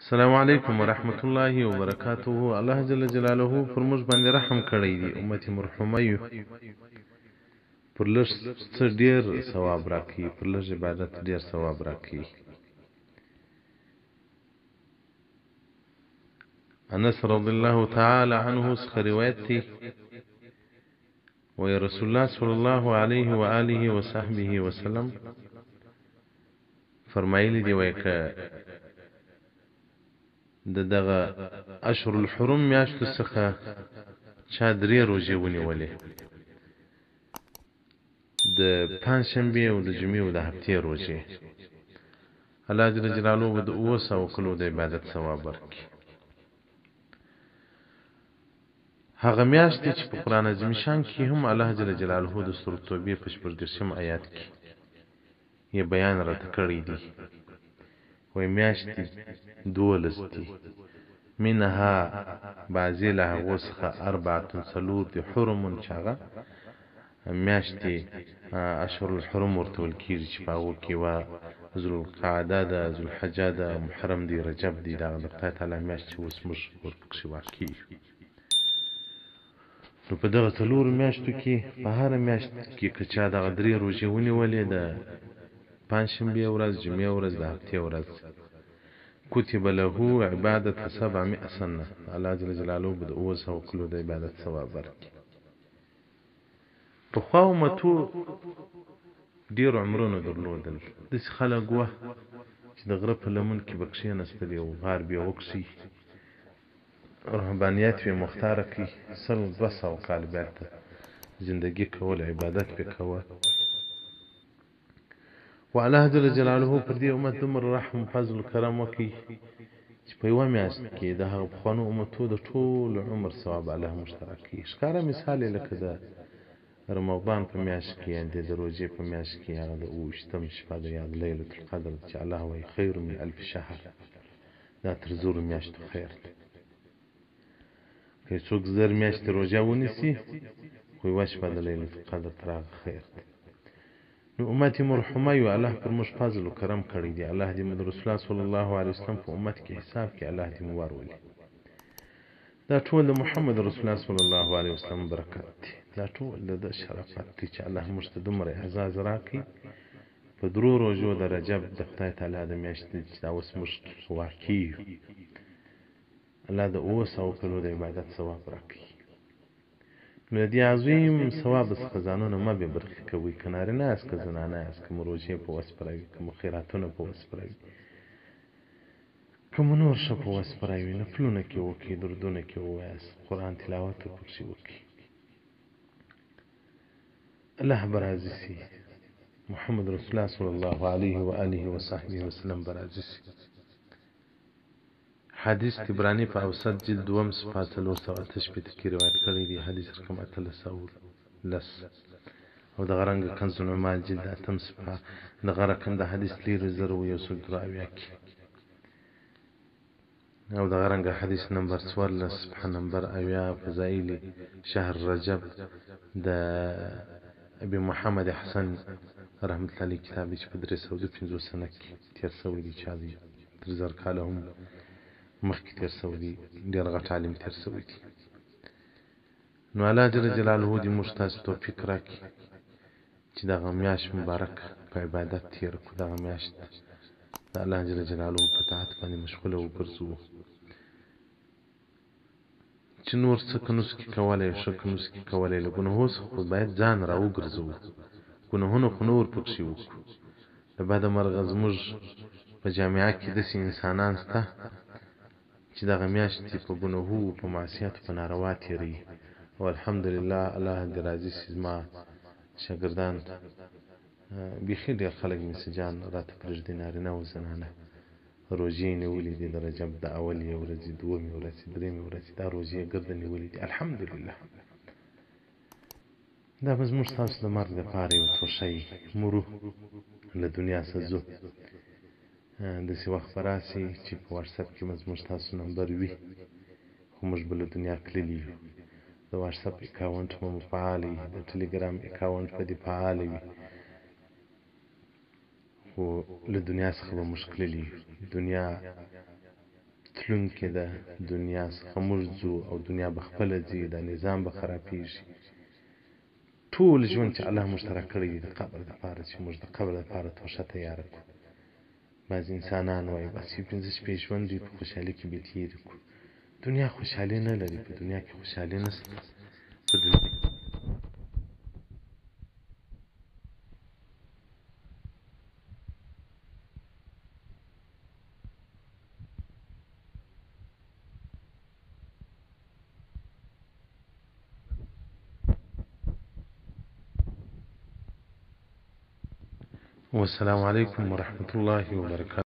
السلام علیکم ورحمت الله وبرکاته. الله جل جلاله پر موږ باندې رحم کړی دی، امت مرحومه یو، پر لږ څه ډیر ثواب راکوي، پر لږ عبادت ډیر ثواب راکوي. انس رضی الله تعالی عنه څخه روایت دی، وایي رسول الله صلی الله علیه و آله و صحبه وسلم فرمایلی دی، وایي که د دغه اشهر الحرم میاشتو څخه چا درې روژې ونیولې، د پنجشنبې او د جمعې او د هفتې روژې، الله جل جلاله به د 700 کلو د عبادت ثواب ورکړي. هغه میاشتې چې په قرآن عظیم شان کې هم الله جل جلاله د سورة توبې په 36 آیات کې یې بیان راته کړی دی، وایي میاشتې 12 دي، منها بعضې له هغو څخه 4 څلور دي، حرم چې هغه میاشتې اشهر الحرم ورته ویل کېږي، چې په هغو کې یوه ذوالقعده ده، ذوالحجه ده، محرم دی، رجب دی، دغه د خدای تعالی میاشت چې اوس موږ ورپکښې واقع یو. نو په دغه څلورو میاشتو کې په هره میاشت کې که چا دغه درې روژې ونیولې، د پنجشنبې ورځ، جمعې ورځ، د هفتې ورځ، کتب له عبادت 700 سنه، الله جل جلاله به د 700 کلو د عبادت ثواب ورکړي. پخوا امتو ډېر عمرونه درلودل، داسې خلک وه چې د غره په لمن کې به کښېناستل، یو غار به یې وکښی، رهبانیت به یې مختاره کړي، 100 200 کاله به هلته زندګي کوله، عبادت به یې کوه. خو الله جل جلاله پر دې امت دومره رحم، فضل، کرم وکړي چې په یوه میاشت کې د هغه پخوانو امتو د ټول عمر ثواب الله موږ ته راکوي. ښکاره مثال یې لکه د رمضان په میاشت کې، یعنې د روژې په میاشت کې، هغه د 27 شپه ده، یا د لیلة القدر، چې الله وایي خیر من الف شهر، دا تر 1000 میاشتو خیر دی. که څوک 1000 میاشتې روژه ونیسي، خو یوه شپه د لیلة القدر تر هغه خیر دی. نو امت مرحومه یو، الله پر موږ فضل و کرم کړی دی. الله دې مو د رسول الله صلی الله علیه وسلم په امت کې حساب کې الله دې مو ورولي. دا ټول د محمد رسول الله صلی الله علیه وسلم برکت دی، دا ټول د ده شرافت دی چې الله موږ ته دومره اعزاز راکړي. په درو روژو د رجب د خدای تعالی د میاشتې چې دا اوس موږ واقع یو، الله د 700 کلو د عبادت ثواب راکړي. نو د دې عظیم ثواب څخه ځانونه مه بې برخې کوئ، که نارینه یاست که زنانه یاست، که مو روژې په وس پوره وي، که مو خیراتونه په وس پوره وي، که مو نور ښه په وس پوره وي، نفلونه کې وکړئ، درودونه کې ووایاست، قرآن تلاوت ورپکښې وکړئ، الله به راضي سي، محمد رسول الله صلی الله علیه و آله و صحبه وسلم به راضي سي. حدیث طبراني په اوسط جلد 2 صفحه 468 کې روایت کړی دی، حدیث رقم 1810، او دغه رنګ کنز العمال جلد 8 صفحه دغه رقم د حدیث لیرې 1173 کې، او دغه رنګ حدیث نمبر 14 صفحه نمبر 70 فضائل شهر رجب د ابي محمد حسن رحمت الله علیه کتاب دی چې په 352 سنه کې تېر شوی دی، چا دی تر 1000 کاله هم مخکې تېر شوی دی، ډېر غټ عالم تېر شوی دی. نو الله جل جلاله دې موږ تاسو توفیق راکړي چې دغه میاشت مبارک په عبادت تېره کړو، دغه میاشت د الله جل جلاله په طاعت باندې مشغوله وګرځو، چې نور څه کنوس کې کولی، ښه کنوس کې کولی، له ګناهو څخه خو باید ځان راوګرځوو، ګناهونه خو نه ورپکښې وکړو. له بده مرغه زموږ په جامعه کې داسې انسانان شته چې دغه میاشتې په ګناهو، په معصیتو، په ناروا تېروي. او الحمدلله الله دې راضي شي، زما شاګردان بیخي ډېر خلک مسجان راته پرېږدي، نارینه او زنانه، روژې یې نیولې دي، د رجب د اولې ورځې، دومې ورځې، درېیمې ورځې، دا روژې یې ګرده نیولې دي. الحمدلله دا به زموږ ستاسو د مرګ دپاره یو توښه وي. مرو له دنیا څخه ځو، داسې وخت به راسي چې په واټساپ کې به زموږ ستاسو نمبر وي، خو موږ به له دنیا تللي یو. د واټساپ اکاونټ به مو فعال وي، د ټلګرام اکاونټ به دې فعال وي، خو له دنیا څخه به موږ تللي یو. دنیا تلونکې ده، دنیا څخه موږ ځو او دنیا به خپله ځي، دا نظام به خرابیږي. ټول ژوند چې الله موږ ته راکړی دی د قبر دپاره چې موږ د قبر دپاره توښه تیاره کړو. بعضې انسانان وایي بس یو پنځه شپې ژوند وي په خوشحالي کې به تېرې کړو. دنیا خوشحالي نه لري، په دنیا کې خوشحالي نشته. په دنیا والسلام عليكم ورحمة الله وبركاته.